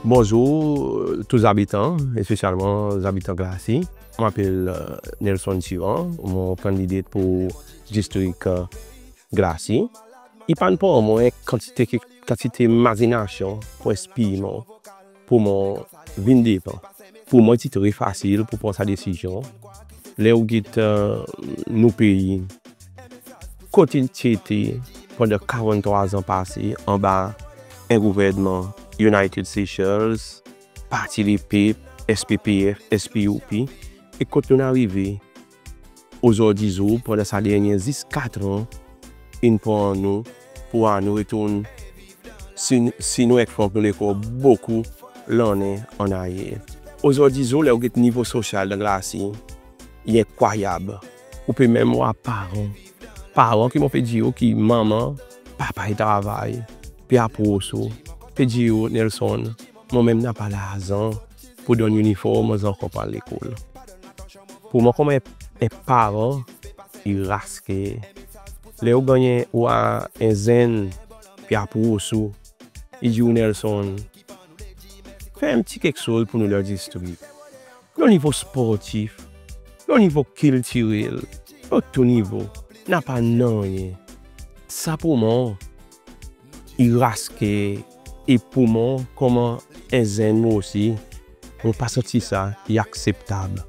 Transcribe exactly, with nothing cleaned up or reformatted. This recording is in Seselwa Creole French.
Bonzour tou zabitan, espesyalman zabitan Glacis. Mon apel Nelson Tyran, mon kandida pour distrik Glacis. I pa'n pran mwan kantite, kantite mazinasyon pour enspir mwan pour mwan vin depan. Pour mwan i ti tre fasil pour pran sa desizyon. Ler ou get nou pei, kot i ti ete pandan karanntrwa an pase anba en gouvernman United Seychelles, Parti Lepep, S P P F, S P U P, e kot nou'n arive ozordi zour, pandan sa dernyen zis katran, in pran nou pour annou retourn si, si nou ek fwa nou lekor bokou lannen an aryer. Ozordi zour, ler ou get nivo sosyal dan Glacis, i enkrwayab. Ou pe menm war paran. Paran ki mon pe dir ou ki manman, papa i travay, pe apros ou, pe dir ou, Nelson, mon menm napa larzan pour donn iniform, mon zanmen ankor pe al lekol. Pour mwan konman en, en paran, i raske. Ler ou ganny en, war en zenn pe apros ou, i dir ou, Nelson, fer en pti keksoz pour nou dan distrik. Lo nivo sportif, lo nivo kiltirel, lo tou nivo, napa nanryen. Sa pour mwan i raske, e pour mwan konman en zenn mon osi, mon pa santi sa i akseptab.